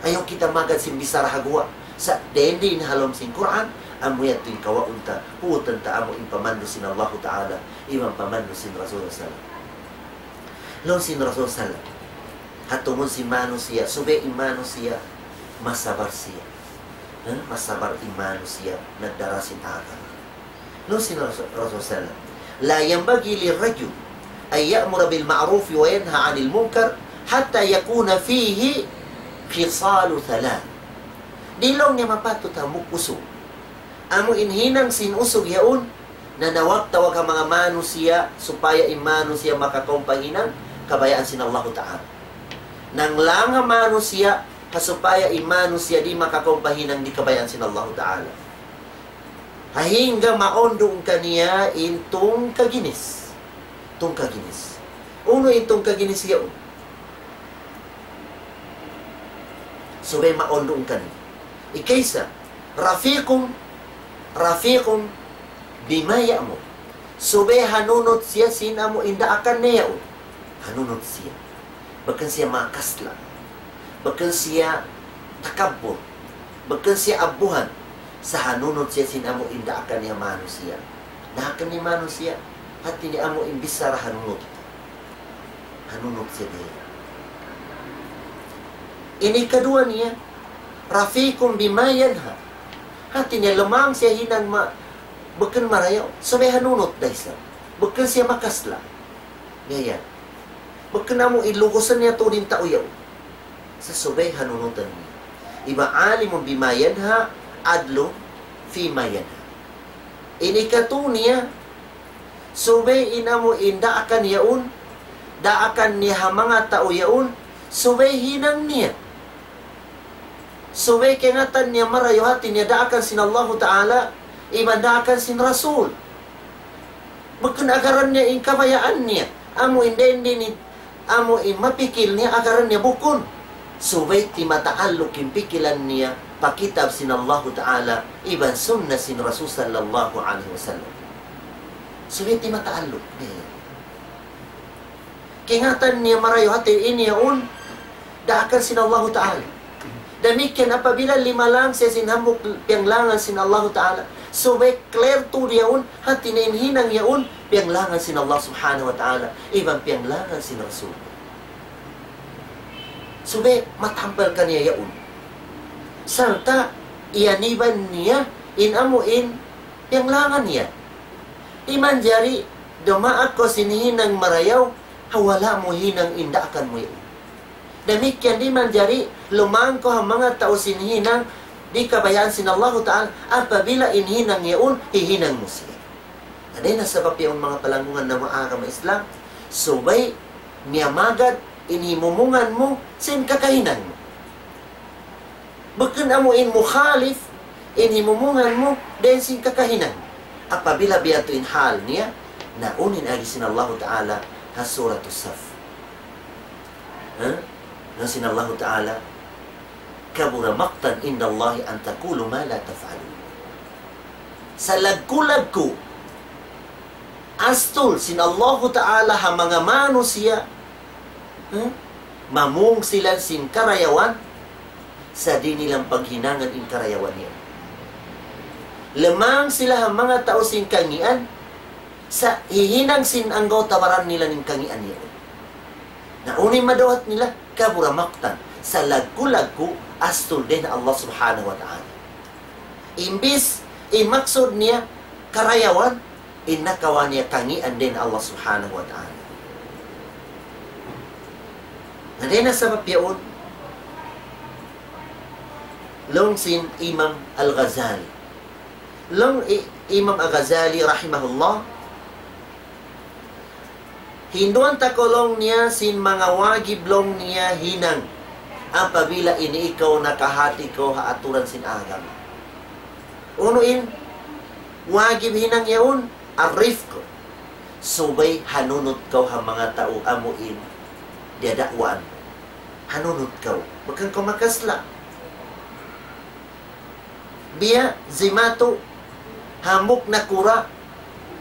Ayaw kita magad sin bichara ha guwa'. Sa' dayn di in ha lawm sin Qur'an, amu yadtu in kawaun ta, puutan ta amu in pamandu' sin Allahu Ta'ala, iban pamandu' sin Rasul sallam. Laung sin Rasul sallam, ha tungud sin manusiya', subay in manusiya', masabar siya. Ha? Masabar in manusiya', nagdara sin agama. Laung sin Rasul, Rasul sallam, لا ينبغي للرجل أن يأمر بالمعروف وينهى عن المنكر حتى يكون فيه خصال ثلاث. Di' laung niya mapatut hambuuk usug. Amu in hinang sin usug yaun, nanawag-tawag ha manga manusiya', supaya in manusiya' makakaun pa hinang kabayaan sin Allahu Ta'ala. Nanglang ha manusiya', ha supaya in manusiya' di' makakaun pa hinang di' kabayaan sin Allahu Ta'ala. Hangga maundu' kaniya in tungka ginis. Tungka ginis. Unu in tungka ginis yaun? Subay maundu' kaniya. Ikaisa, رفيق، رفيق بما يأمر. Subay hanunut siya sin amu in daakan niya yaun. Hanunut siya. Bukun siya makasla'. Bukun siya takabbur. Bukun siya abuhan. Sa' hanunut siya sin amu in daakan niya manusiya'. Daakan niya manusiya'. Hati niya amu in bichara hanunut. Hanunut siya biya'. Ini kaduwa niya, رفيق بما ينهى. Hati niya lamang siya hinang ma-, bukun marayaw, subay hanunut da isab. Bukun siya makasla'. Biya' yan. Bukun amu in lugusan niya tuud in tau yaun. Sa' subay hanunutan niya. Iban عالم بما ينهى عدل فيما ينهى. Ini katu niya, subay in amu in daakan yaun, daakan niya ha manga tau yaun, subay hinang niya. Subay kaingatan niya marayaw hati niya daakan sin Allahu Ta'ala, iban daakan sin Rasul. Bukun agaran niya in kabayaan niya. Amu in dayn di in, amu in mapikil niya agaran niya bukun. Subay timataalluk in pikilan niya pa kitab sin Allahu Ta'ala, iban sunna sin Rasul sallallahu alayhi wasallam. Subay timataalluk. Kaingatan niya marayaw hati in yaun, daakan sin Allahu Ta'ala. Damikkiyan apabila limalang siya sin hambuuk piyanglangan sin Allahu Ta'ala, subay clear tuud yaun, hati niya in hinang yaun, piyanglangan sin Allah Subhanahu wa Ta'ala, iban piyanglangan sin Rasul. Subay matampal kaniya yaun. Sarta' iyaniban niya in amu in piyanglangan niya. Di' manjari dumaak kaw sin hinang marayaw, ha wala' mu hinang in daakan mu yaun. Damikkiyan di' manjari lumang kaw ha manga tau sin hinang di' kabayaan sin Allahu Ta'ala, apabila in hinang yaun, hihinang mu siya. Na dayn ha sabab yaun manga palanggungan namu' agama Islam, subay miyamagad in himumungan mu sin kakahinang mu. Bukun amu in mukhalif in himumungan mu dayn sin kakahinang. Apabila biya' tu in hal niya, na unu in agi sin Allahu Ta'ala ha Suratus Saff. Ha? Na sin Allahu Ta'ala, كبر مقتا عند الله أن تقولوا ما لا تفعلون. Salaggu'-laggu' astul sin Allahu Ta'ala ha manga manusiya', ha? Mamung sila sin karayawan, sa' di' nila paghinangan in karayawan niya. Lamang sila ha manga tau sin kangīan, sa' hihinang sin anggawta' baran nila in kangīan niya. Na unu in madawhat nila, كبر مقتا, salaggu'-laggu' astul dayn ha Allah Subhanahu wa Ta'ala. Imbis, in maksud niya, karayawan, in nakawa' niya kangīan dayn ha Allah Subhanahu wa Ta'ala. Na dayn ha sabab yaun, laung sin Imam Al-Ghazali. Laung i-, Imam Al-Ghazali rahimahullah, hinduan ta kaw laung niya sin manga wajib laung niya hinang apabila ini ikaw nakahati kaw ha aturan sin agama. Unu in wajib hinang yaun? الرفق. Subay hanunut kaw ha manga tau amu in diyadakwaan. Hanunut kaw. Bukun kaw makasla'. Biya' jimatu hambuuk nakura'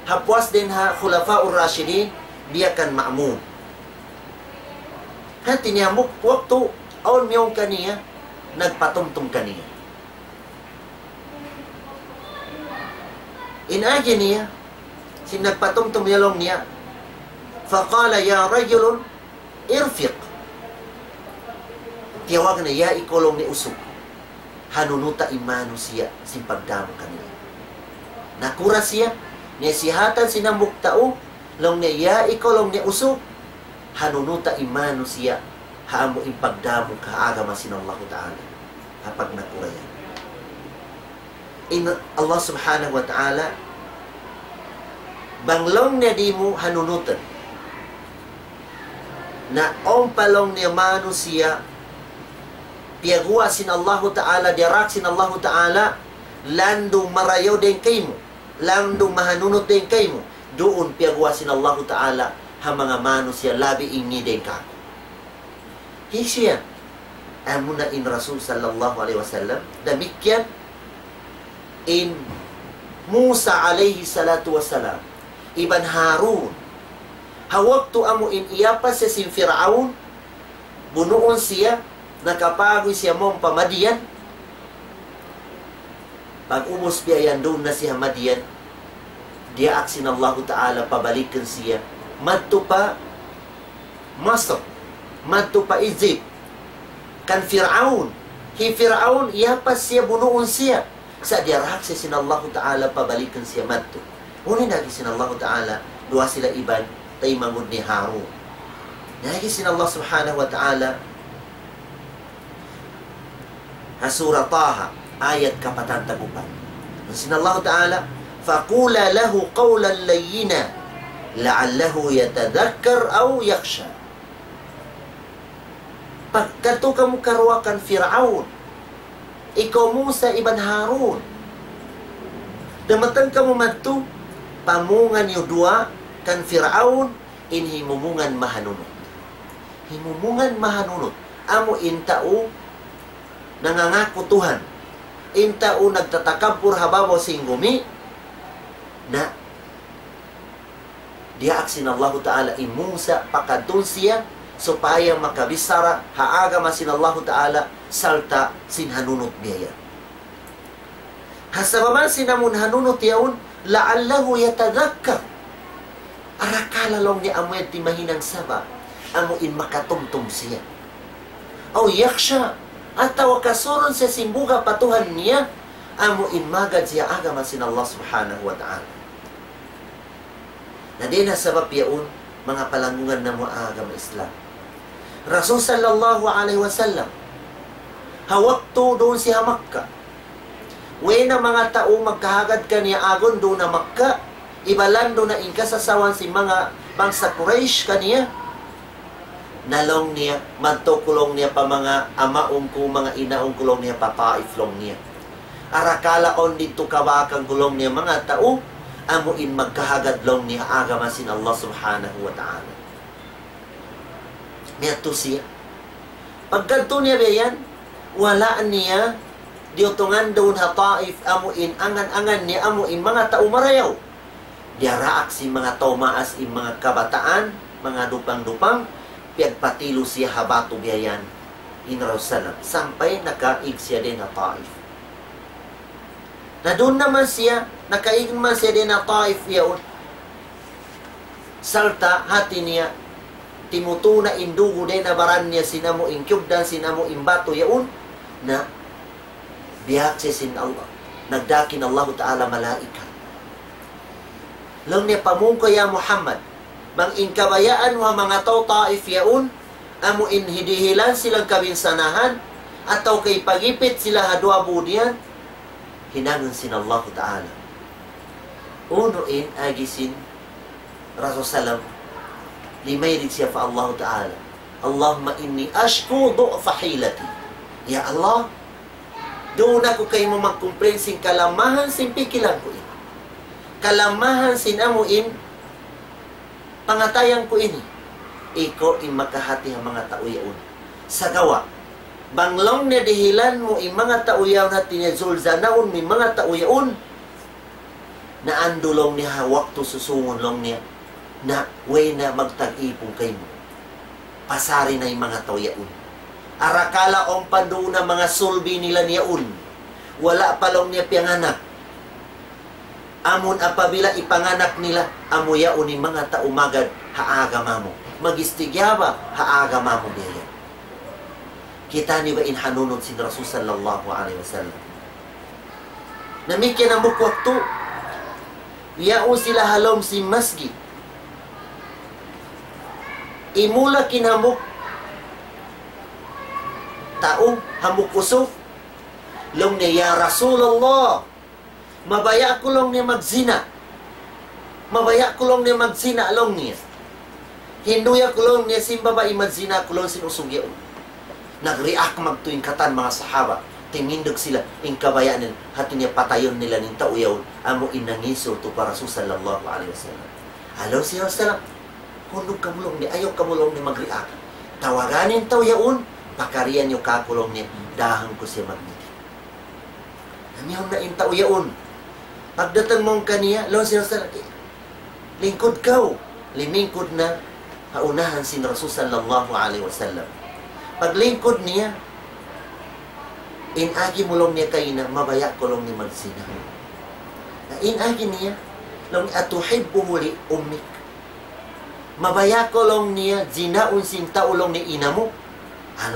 ha puas dayn ha Khulafaur Rashidin, biya' kan Ma'mun. Hati niya hambuuk waktu awn miyong kaniya, nagpatumtum kaniya. In agi niya, sin nagpatumtum niya laung niya, فقال يا رجل ارفق. Tiyawag niya, "Ya ikaw laung niya usug, hanunuta in manusiya' sin pagdamu kaniya." Nakura' siya, nasihatan sin hambuuk tau, laung niya, "Ya ikaw laung niya usug, hanunuta in manusiya' ha amu in pagdamu ka ha agama sin Allahu Ta'ala." Ha pagnakura' yan. In Allah Subhanahu wa Ta'ala, bang laung niya di' mu hanunutun. Na awn pa laung niya manusiya', piyaguwa' sin Allahu Ta'ala, diyaraak sin Allahu Ta'ala, landu' marayaw dayn kaymu, landu' mahanunut dayn kaymu, duun piyaguwa' sin Allahu Ta'ala, ha manga manusiya' labi in ngi dayn kāku'. Hisiyu yan? Amuna in Rasul sallallahu alayhi wasallam, damikkiyan in Musa alayhi salatu wasalam, iban Harun. Ha waktu amu in iyapas siya sin Fir'aun, bunuun siya, nakapaguy siya mawn pa Madian. Pag-ubus biya' yan duun na siya Madian, diyaak sin Allahu Ta'ala pabalikan siya madtu pa Masr, madtu pa Egypt. Kan Fir'aun, hi Fir'aun, iyapas siya, bunuun siya. Sa' diyaraak siya sin Allahu Ta'ala pabalikan siya madtu. Unu in agi sin Allahu Ta'ala, duwa sila iban taymanghud ni Harun. In agi sin Allah Subhanahu wa Ta'ala, ha Surah Taha, ayat kapatan tag-upat. Sin Allahu Ta'ala, فقولا له قولا لينا لعله يتذكر أو يخشى. Pagkadtu kamu karuwa kan Fir'aun, ikaw Musa iban Harun. Damatang kamu madtu, pamungan niyu duwa kan Fir'aun in himumungan mahanunut. Himumungan mahanunut. Amu in tau nangangaku Tuhan. In tau nagtatakabbur ha babaw sin gumi. Na diyaak sin Allahu Ta'ala in Musa pakadtun siya supaya makabichara ha agama sin Allahu Ta'ala sarta' sin hanunut biya' yan. Ha sabab sin amun hanunut yaun, لعله يتذكر. Arakala' laung niya amu yan timahinang sabab, amu in makatumtum siya. أو يخشى, atawa kasurun siya sin buga' pa Tuhan niya, amu in magad siya agama sin Allah Subhanahu wa Ta'ala. Na dayn ha sabab yaun, manga palanggungan namu' agama Islam. Rasul sallallahu alayhi wasallam, ha waktu duun siya ha Makkah, way na manga tau magkahagad kaniya agun duun ha Makkah, iban landu' na in kasasawan sin manga bangsa Quraysh kaniya. Na laung niya, madtu ku laung niya pa manga amaun ku, manga inaun ku laung niya pa Taif laung niya. Arakala' awn didtu kabaakan ku laung niya manga tau, amu in magkahagad laung niya agama sin Allah Subhanahu wa Ta'ala. Miyadtu siya. Pagkadtu niya biya' yan, wala' niya diyutungan duun ha Taif, amu in angan-angan niya, amu in manga tau marayaw. Diyaraak sin manga tau maas in manga kabataan, manga dupang-dupang, piyagpatilu siya ha batu biya' yan. In Rasul sallam, sampay nakaig siya dayn ha Taif. Na duun na man siya, nakaig man siya dayn ha Taif yaun. Sarta' hati niya, timutu' na in dugu' dayn ha baran niya sin amu in kiyugdan, sin amu in batu yaun. Na diyaak siya sin Allah. Nagdaak in Allahu Ta'ala malaikat. Laung niya, pamung kaw ya Muhammad, bang in kabayaan mu ha manga tau Taif yaun, amu in hidihilan sila kabinsanahan, atawa kay pagipit sila ha duwa būd yan, hinangun sin Allahu Ta'ala. Unu in agi sin Rasul sallam, limayrid siya pa Allahu Ta'ala. اللهم إني أشكو ضعف حيلتي. Ya Allah, duun aku kaymu magcomplain sin kalamahan sin pikilan ku ini. Kalamahan sin amu in pangatayan ku ini. Ikaw in makahati ha manga tau yaun. Sagawa', bang laung niya dihilan mu in manga tau yaun, hati niya zulzanaun mu in manga tau yaun, na andu' laung niya ha waktu susungun laung niya, na way na magtag-ipun kaymu. Pasari na in manga tau yaun. Arakala' awn pa duun na manga sulbi nila yaun. Wala' pa laung niya piyanganak. Amun apabila ipanganak nila, amu yaun in manga tau magad ha agama mu. Mag-istigyaba ha agama mu biya' yan. Kita' niyu ba in hanunut sin Rasul sallallahu alayhi wasallam? Damikkiyan hambuuk waktu, yaun sila ha lawm sin masjid. Imulak in hambuuk tau, hambuuk usug, laung niya, "Ya Rasulullah, mabaya' aku," laung niya, "magzina. Mabaya' aku," laung niya, "magzina," laung niya. "Hinduy aku," laung niya, "sin babai, magzina aku," laung sin usug yaun. Nag-react magtuy in katan manga sahaba. Timindug sila, in kabaya' nila, hati niya patayun nila in tau yaun, amu in nangisul tu pa Rasul sallallahu alayhi wasallam. Laung sin Rasul, "Hundug kamu," laung niya, "ayaw kamu," laung niya, "mag-react. Tawaga niyu in tau yaun, pakarian niyu kāku'," laung niya, "dahun ku siya magmiting." Namihun na in tau yaun. Pagdatung mawn kaniya, laung sin Rasul, "Lingkud kaw." Limingkud na ha unahan sin Rasul sallallahu alayhi wasallam. Paglingkud niya, "In agi mu," laung niya, "kaina, mabaya' kaw," laung niya, "magzina." Na in agi niya, laung niya, "أتحبه لأمك؟ Mabaya' kaw," laung niya, "zinaun sin tau," laung niya, "ina mu?"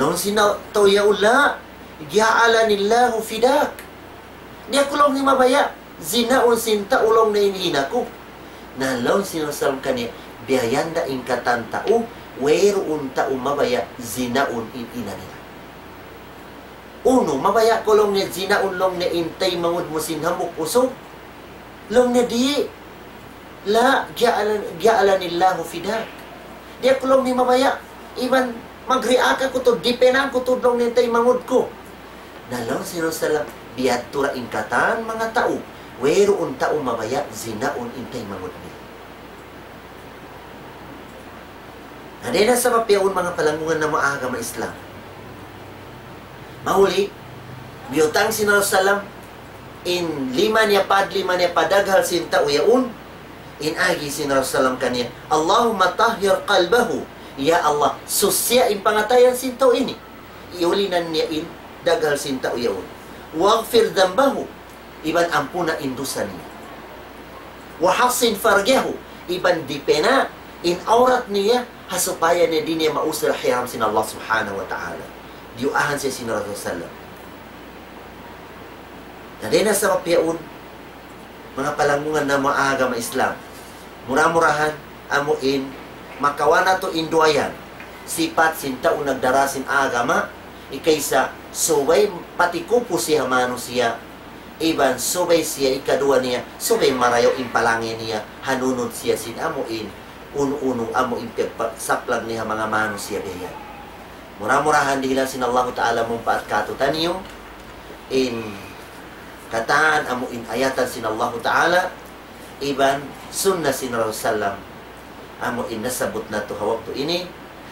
Laung sin tau yaun, "لا، جعلني الله فداك." "Di' aku," laung niya, "mabaya' zinaun sin tau," laung niya, "in ina ku." Na laung sin Rasul kaniya, "Biya' yan da in katan tau, wayruun tau mabaya' zinaun in ina nila. Unu, mabaya' kaw," laung niya, "zinaun," laung niya, "in taymanghud mu sin hambuuk usug?" Laung niya, "Di'." "لا، جعل-، جعلني الله فداك." "Di' aku," laung niya, "mabaya'. Iban mag-react aku tuud, dipinan ku tuud," laung niya, "in taymanghud ku." Na laung sin Rasul, "Biya' ha yan tuud in katan manga tau, wayruun tau mabaya' zinaun in taymanghud nila." Na dayn ha sabab yaun, manga palanggungan namu' agama Islam, mahuli, biyutang sin Rasul sallam in lima niya, padlima niya pa daghal sin tau yaun, in agi sin Rasul sallam kaniya, "اللهم طهر قلبه." "Ya Allah, susiha in pangatayan sin tau ini." Iyulinan niya in daghal sin tau yaun. "واغفر ذنبه." Iban ampuna in dusa niya. "وحصن فرجه." Iban dipena in awrat niya, ha supaya niya di' niya mausal hiram sin Allah Subhanahu wa Ta'ala. Diyuwaahan siya sin Rasul sallam. Na dayn ha sabab yaun, manga palanggungan namu' agama Islam, mura-murahan amu in makawa' natu' in duwa yan, sipat sin tau nagdara sin agama, hikaysa subay patikupu siya ha manusiya', iban subay siya, hikaduwa niya, subay marayaw in palangi niya, hanunut siya sin amu in unu-unu amu in piyagpa-, saplag niya ha manga manusiya' biya' yan. Mura-murahan dihilan sin Allahu Ta'ala mumpaat kātu'niyu in katan amu in ayatan sin Allahu Ta'ala, iban sunna sin Rasul sallam, amu in nasabbut natu' ha waktu ini.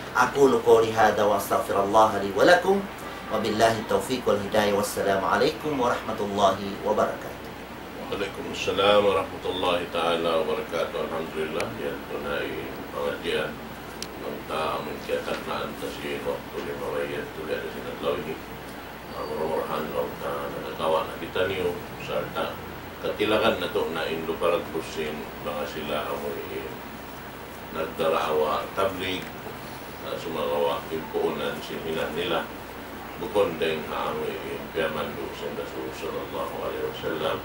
أقول قولي هذا وأستغفر الله لي ولكم، وبالله التوفيق والهداية، والسلام عليكم ورحمة الله وبركاته. وعليكم السلام ورحمة الله تعالى وبركاته. Alhamdulillah, yan tuud na in pangadjian. Bang ta amun kiyatagnaan ta sin waktu limabay yadtu ha adlaw ini. Ah, mura-murahan laung ta nakakawa' na kitaniyu, sarta' katilagan natu' na in lupa dagbus sin manga sila amu in nagdarawa tablig, na sumagawa' in puunan sin hinang nila bukun dayn ha amu in piyamandu' sin Rasul sallallahu alayhi wasallam.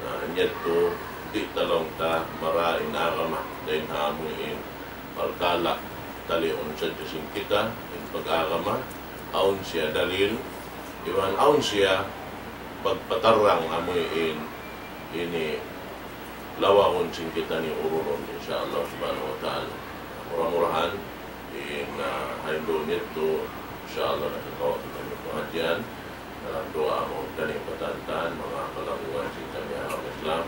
Na, yadtu, di' ta laung ta mara in agama dayn ha amu in parkala' taliun sadja sin kita, in pag-agama, awn siya dalil, iban awn siya pagpatarrang amu in ini lawagun sin kitaniyu ururun, insya Allah subhanahu wa ta'ala. Mura-murahan, in, ah, ha hindu' nitu, insya Allah, nakakawa' kitaniyu pangadjian. Dalam duwaa mawn taniyu katantan, manga palanggungan sin kitaniyu agama Islam.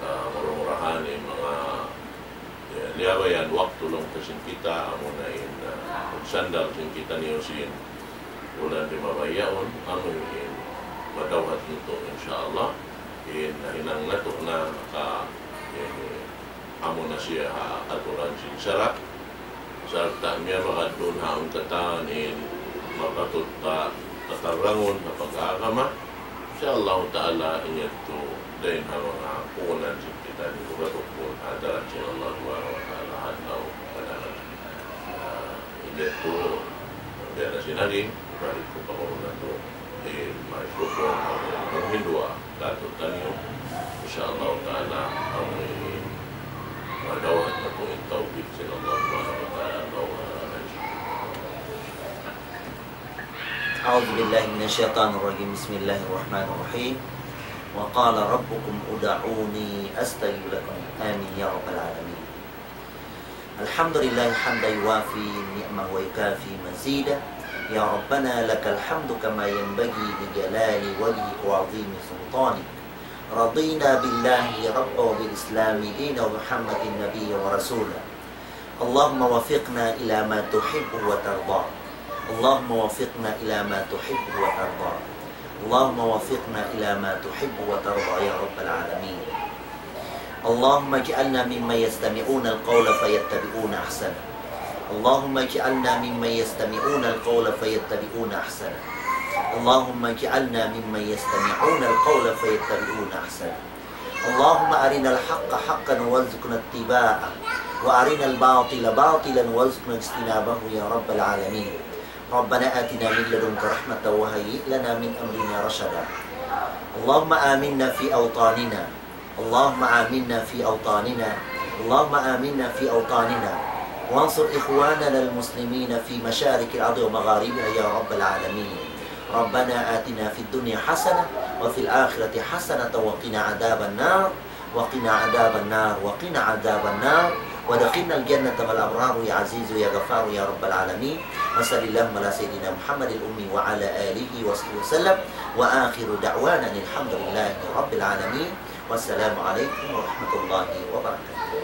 Ah, mura-murahan in manga, ya, liyabayan waktu laung ta sin kita, amuna in, ah, sandal sin kitaniyu sin bulan limabay yaun, amu in madawhat natu', insya Allah. In nahinang natu' na naka, in, amu na siya ha aturan sin sara'. Sarta' miyamagad duun ha awn katan in mapatut ta tatarrangun ha pag-agama. Insya Allah Ta'ala, in yadtu dayn ha manga puunan sin kita ini, bukun ha hadarat sin Allah Subhanahu wa Ta'ala, adlaw panaran. Ah, in yadtu, biya' na sin agi, balik ku pa kamu natu', eh, microphone, manghinduwa, katu' taniyu, insya Allah Ta'ala, amu ini, madawhat natu' in tawfik sin Allah Subhanahu wa Ta'ala, adlaw panaran. أعوذ بالله من الشيطان الرجيم. بسم الله الرحمن الرحيم. وقال ربكم ادعوني أستجب لكم. آمين يا رب العالمين. الحمد لله حمدا يوافي نعمه ويكافي مزيده. يا ربنا لك الحمد كما ينبغي لجلال وجهك وعظيم سلطانك. رضينا بالله ربا وبالإسلام دينا وبمحمد نبيا ورسولا. اللهم وفقنا إلى ما تحب وترضى. اللهم وفقنا إلى ما تحب وترضى. اللهم وفقنا إلى ما تحب وترضى يا رب العالمين. اللهم اجعلنا ممن يستمعون القول فيتبعون أحسنه. اللهم اجعلنا ممن يستمعون القول فيتبعون أحسنه. اللهم اجعلنا ممن يستمعون القول فيتبعون أحسنه. اللهم أرنا الحق حقا وارزقنا اتباعه، وأرنا الباطل باطلا وارزقنا اجتنابه يا رب العالمين. ربنا آتنا من لدنك رحمة وهيئ لنا من أمرنا رشدا. اللهم آمنا في أوطاننا. اللهم آمنا في أوطاننا. اللهم آمنا في أوطاننا. وانصر إخواننا المسلمين في مشارق الأرض ومغاربها يا رب العالمين. ربنا آتنا في الدنيا حسنة وفي الآخرة حسنة وقنا عذاب النار. وقنا عذاب النار. وقنا عذاب النار. وأدخلنا الجنة مع الأبرار يا عزيز يا غفار يا رب العالمين. وصل اللهم على سيدنا محمد الأمي وعلى آله وصحبه وسلم. وآخر دعوانا أن الحمد لله رب العالمين. والسلام عليكم ورحمة الله وبركاته.